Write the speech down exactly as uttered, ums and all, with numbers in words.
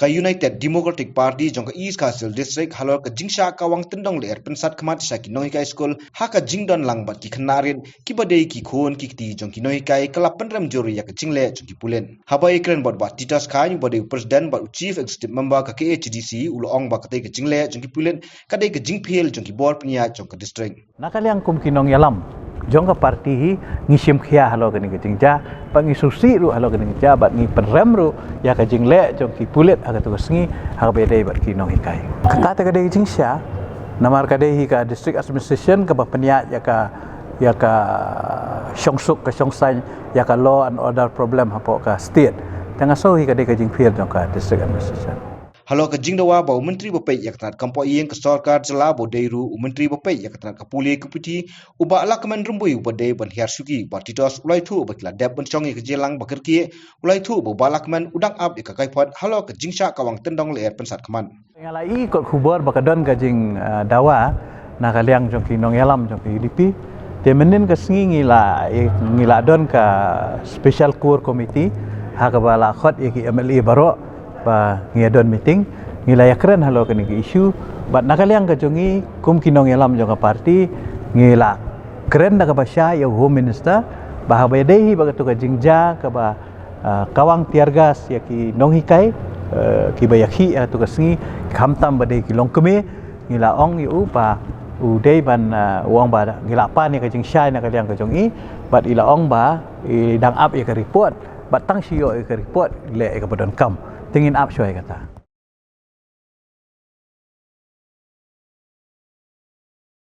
Ka United Democratic Party jong ka East Khasi Hills District halor ka jingshah kawang tyndong lyer pynsat khmat sha ki nonghikai skul ha ka jingdon lang bad ki khynnah rit kiba dei ki khun ki kti jong ki nonghikai ka la pynrem jur ïa ka jingleh jong ki pulit. Haba ïakren bad Bah Titus Chyne uba dei u President bad u Chief Executive Member ka K H A D C u la ong ba katei ka jingleh jong ki pulit ka dei ka jingphiel jong ki bor pynïaid jong ka district. Na ka liang kum ki nongïalam jong ka party hi ngi shim khia halor kane ka jingjia, bad ngi sngewsih ruh halor kane ka jingjia, bad ngi pynrem ruh ïa ka jingleh jong ki pulit ha katu ka sngi, ha kaba ïadei bad ki nonghikai. Kata te ka dei ka jingshah, namar ka dei hi ka district administration kaba pynïaid ïa ka, ïa ka shongsuk ka shongsaiñ ïa ka law and order problem hapoh ka state. Te nga sngew hi ka dei ka jingphiel jong ka district administration. Halor ka jingdawa ba u Myntri ba peit ïa ka tnat kam poh ïing ka sorkar jylla ba u dei ruh u Myntri ba peit ïa ka tnat ka pule ka puthi, u Bah Lahkmen Rymbui uba dei ban hiar shuki, Bah Titus u la ïathuh ba ki la dep ban shong ïa ka jingïalang ba kyrkieh, u la ïathuh ba u Bah Lahkmen u dang ap ïa ka kaiphod halor ka jingshah kawang tyndong lyer pynsat khmat. Nga la ïohi kot khubor ba ka don ka jing, ah, dawa na ka liang jong ki nongïalam jong ka U D P. Te mynnin ka sngi ngi la, ngi la don ka special core committee ha kaba la khot ïa ki M L A baroh ba ngi ïa don meeting, ngi la ïakren halor kane ka issue. Bad na ka liang ka jong ngi kum ki nongïalam jong ka party, ngi la kren da kaba shai ïa u Home Minister ba haba ïadei hi bad katu ka jingjia kaba, ah, kawang tear gas ïa ki nonghikai, eh, kiba ïakhih ïa katu ka sngi, khamtam ba dei ki longkmie, ngi la ong ïa u ba u dei ban, ah, u ong ba ngi la pan ïa ka jingshai na ka liang ka jong i, bad i la ong ba i dang ap ïa ka report, bad tang shu ïoh ïa ka report leh ïa kaba donkam. Te ngin ap shuwa ïa kata.